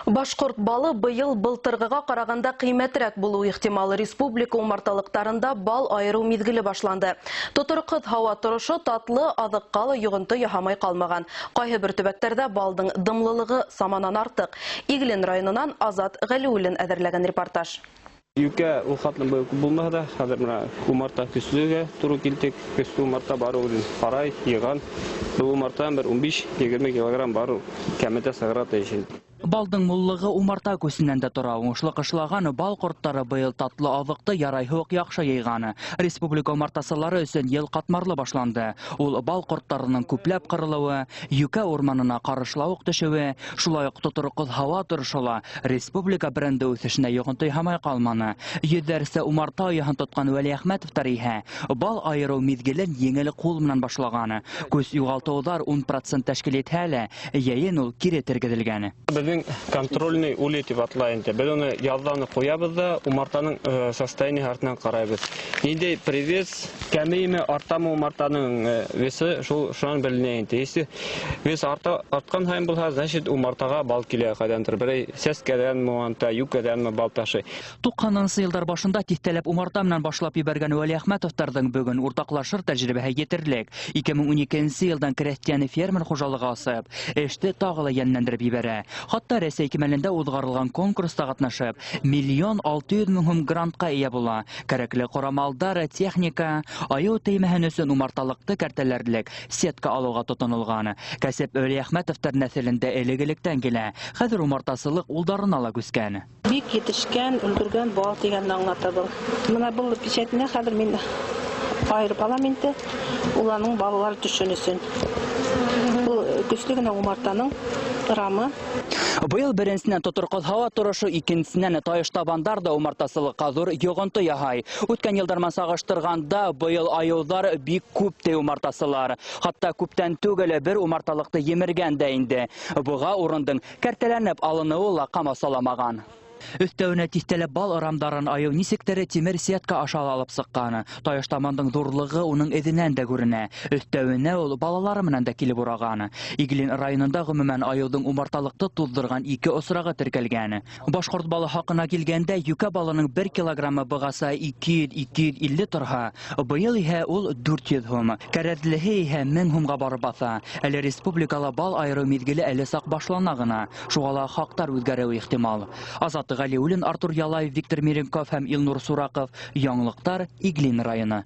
Башҡорт балы быйыл былтырғыға ҡарағанда ҡиммәтерәк булыуы ихтимал. Республика умарталыҡтарында бал айырыу миҙгеле башланды. Тотороҡһоҙ һауа торошо татлы аҙыҡҡа ла йоғонто яһамай ҡалмаған. Ҡайһы бер төбәктәрҙә балдың дымлылығы саманан артыҡ. Иглин районынан Азат Ғәлиуллин әҙерләгән репортаж. Йүкә ул хәтлем күп булмаһа да, хәҙер менә умарта көслөгә тура килдек. Көслө умарта бар ул ҡарай, йыған. Был умартан бер 15-20 килограмм бар кәметә сығара тейеш. Балдың муллығы умарта күсенән дә тора. Уңышлы ҡышлаған бал ҡорттары быйыл татлы аҙыҡты ярайһы уҡ яҡшы йыйғаны. Республика умартасылары өсөн йыл ҡатмарлы башланды. Ул бал ҡорттарының күпләп ҡырылыуы, йүкә урманына ҡарышлауыҡ төшөүе, шулай уҡ тотороҡһоҙ һауа торошо ла республика бренды үҫешенә йоғонто яһамай ҡалманы. Йөҙҙәрсә умарта ояһын тотҡан Вәлиәхмәтовтар иһә бал айырыу миҙгелен еңел ҡул менән башлағаны. Күс юғалтыуҙар 10% тәшкил итһә лә, йәйен ул кире тергеҙелгән. Беҙҙең контрольный улей тип атала инде. Беҙ уны яҙҙан ҡуябыҙ да, умартаның состояние артынан ҡарайбыҙ. Ниндәй привес кәмейме, артамы умартаның весы шул шунан беленә инде. Если вес артҡан һайын булһа, значит умартаға бал килә ҡайҙандыр. Берәй сәскәҙәнме, унда йүкәҙәнме бал ташый. 90-нсы йылдар башында тиҫтәләп умарта менән башлап ебәргән Вәлиәхмәтовтарҙың бөгөн уртаҡлашыр тәжрибәһе етерлек. 2012 йылдан крәҫтиән фермер хужалығы асып, эште тағы ла йәнләндереп ебәрә. Хатта Рәсәй кимәлендә уҙғарылған конкурста ҡатнашып, 1 600 000 һум грантҡа эйә була. Кәрәкле ҡорамалдар, техника, айыу теймәһен өсөн умарталыҡты кәртәләрлек сетка алыуға тотонолған. Кәсеп Вәлиәхмәтовтар нәҫелендә элек-электән килә. Хәҙер умартасылыҡ улдарына ла күскән. Бик етешкән, өлгөргән бал тигәнне аңлата был. Мына был печатенә хәҙер мин айырып алам инде, уларның балалары төшһөн өсөн. Был көслө генә умартаның рамы. Быйыл беренсенән тотороҡһоҙ һауа торошо, икенсенән тайыш табандар да умартасылыҡҡа ҙур йоғонто яһай. Үткән йылдар менән сағыштырғанда быйыл айыуҙар бик күп ти умартасылар. Хатта күптән түгел бер умарталыҡты емергән дә инде. Быға урындың кәртәләнеп алыныуы ла ҡамасауламаған. Өҫтәүенә тиҫтәләп бал ырамдарын айыу нисектәре тимер сетка аша алып сыҡҡаны. Тайыш тамандың ҙурлығы уның эҙенән дә күренә. Өҫтәүенә ул балалары менән дә килеп урағаны. Иглин районында ғөмүмән айыуҙың умарталыҡты туҙҙырған 2 осрағы теркәлгән. Башҡорт балы хаҡына килгәндә, йүкә балының 1 килограммы бағасы 200-250 торһа, быйыл иһә ул 400 һум. Кәрәҙлеһе иһә 1000 һумға барып баҫа. Әле республикала бал айырыу миҙгеле әле саҡ башлана ғына. Шуға ла хаҡтар үҙгәреүе ихтимал. Азат Ғәлиуллин, Артур Ялаев, Виктор Миренков һәм Илнур Сураков. Яңылыҡтар, Иглин районы.